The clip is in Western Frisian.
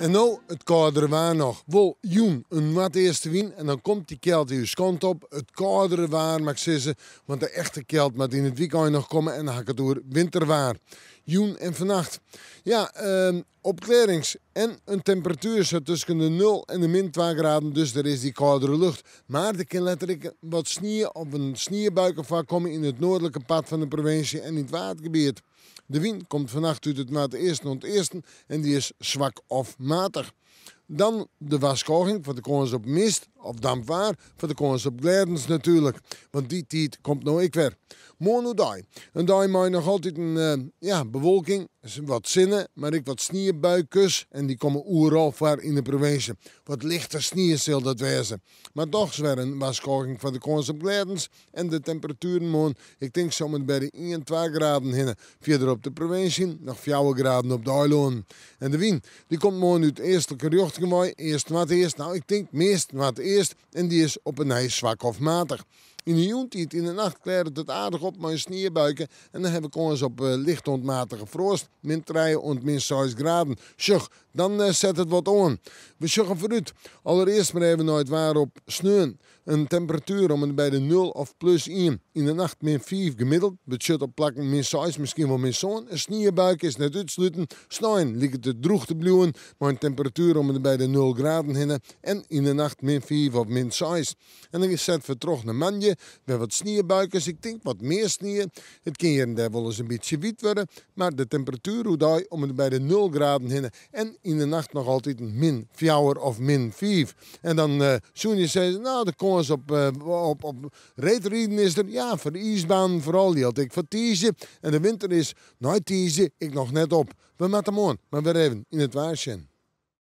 En no it kâldere waar noch. Wol jûn in noardeastewyn en dan komt dy kjeld ús kant op. It kâldere waar, moat ik sizze, want de echte kjeld moat yn it wykein noch komme en dan ha ik it oer winterwaar. Jûn en fannacht. Ja, opklearrings en in temperatuer sa tusken de nul en de min twa graden, dus der is dy kâldere lucht. Mar der kin letter ek wat snie of in sniebuike foarkomme yn it noardlike part fan de provinsje en yn it Waadgebiet. De wyn komt fannacht út it noardeasten oant easten en dy is swak of matich. Dan de warskôging foar de kâns op mist of damp waar, foar de kâns op glêdens natuerlik, want dy tiid komt no ek wer. Moarn oerdei. In dei mei noch altyd in ja, bewolking, wat sinne, mar ek wat sniebuikes en dy komme oeral foar yn de provinsje. Wat lichte snie sil dat wêze. Mar dochs wer in warskôging foar de kâns op glêdens en de temperatueren moarn, ik tink sa om en by de ien, twa graden hinne. Fierder op de provinsje noch fjouwer graden op de eilannen. En de wyn, dy komt moarn út eastlike rjochtingen wei, east noardeast, no ik tink meast noardeast en dy is op 'e nij swak of matich. Yn de jûntiid, yn de nacht klearret it aardich op mei in sniebuike en dan ha we kâns op licht oant matige froast, min trije oant min seis graden. Sjoch, dan set it wat oan. We sjogge foarút. Allerearst mar even nei it waar op sneon. In temperatuer om en by de nul of plus ien. Yn de nacht min fiif gemiddeld, betsjut op plakken min seis, miskien wol min sân. In sniebuike is net útsluten. Snein liket it drûch te bliuwen, mei in temperatuer om en by de nul graden hinne en yn de nacht min fiif of min seis. En dan sette we troch nei moandei, wer wat sniebuikes, ik tink wat mear snie. It kin hjir en dêr wolris in bytsje wiet wurde, mar de temperatuer oerdei om en by de nul graden hinne en yn de nacht noch altyd min fjouwer of min fiif. En dan soene je sizze, no de kâns op, op, op reedriden is der, ja foar de iisbanen foaral jildt ek foar tiisdei. En de winter is nei tiisdei ek noch net op. We moatte moarn mar wer even yn it waar sjen.